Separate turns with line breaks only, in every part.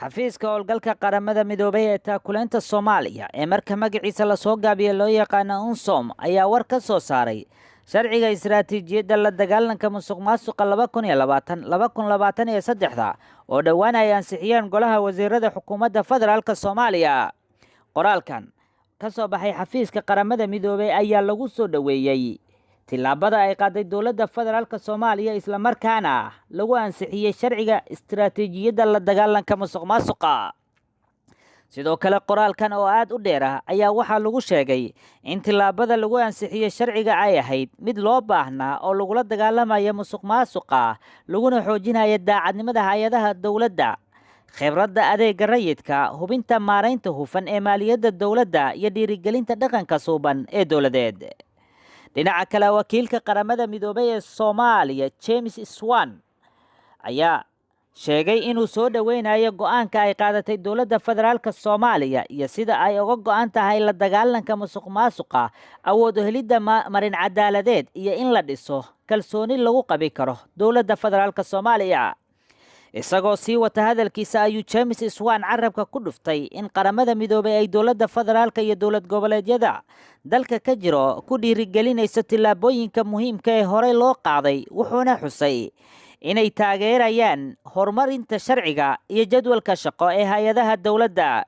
Xafiiska howlgalka Qaramada Midoobay ee taakuleynta Soomaaliya ee marka magaciisa lasoo gaabiya loo yaqaano UNSOM ayaa war ka soo saaray sharciga istaraatiijiyadda la dagaalanka musuq maasuqa 2020 2023-da oo dhowaan ay ansixiyeen golaha wasiirada xukuumadda federaalka Soomaaliya. Qoraalkan ka soo baxay xafiiska Qaramada Midoobay ayaa lagu soo dhoweeyey tillaabada ay qaaday dowladda federaalka Soomaaliya, islamarkaana lagu ansixiyey sharciga istaraatiijiyadda la dagaalanka musuq maasuqa. Sidoo kale, qoraalkan oo aad u dheer ah ayaa waxaa lagu sheegay in tillaabada lagu ansixiyey sharciga ay ahayd mid loo baahnaa oo lagula dagaalamayo musuq maasuqa, laguna xoojinayo daacadnimada hay-adaha dowladda, khibradda adeega rayidka, hubinta maaraynta hufan ee maaliyadda dowladda iyo dhiirigelinta dhaqanka suuban ee dowladeed. Dhinaca kale, wakiilka Qaramada Midoobay ee Soomaaliya, James Swan, ayaa sheegay inuu soo dhoweynayo go-aanka ay qaadatay dowladda federaalka Soomaaliya iyo sida ay uga go-an tahay la dagaalanka musuq maasuqa, awood u helidda marin cadaaladeed iyo in la dhiso kalsooni lagu qabi karo dowladda federaalka Soomaaliya. Isagoo sii wata hadalkiisa ayuu James Swan carabka ku dhuftay in Qaramada Midoobay ay dowladda federaalka iyo dowlad goboleedyada dalka ka jiro ku dhiirigelinayso tillaabooyinka muhiimka ee horey loo qaaday, wuxuuna xusay inay taageerayaan horumarinta sharciga iyo jadwalka shaqo ee hay-adaha dowladda.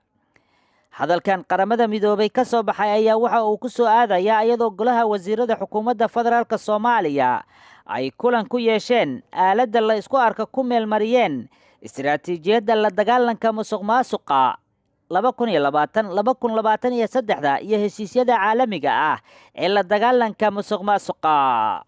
Hadalkan Qaramada Midoobay ka soo baxay ayaa waxa uu ku soo aadayaa iyadoo golaha wasiirada xukuumadda federaalka Soomaaliya ay kulan ku yeesheen aaladda la isku arka ku meelmariyeen istaraatiijiyadda la dagaalanka musuq maasuqa 2020 2023-da iyo heshiisyada caalamiga ah ee la dagaalanka musuq maasuqa.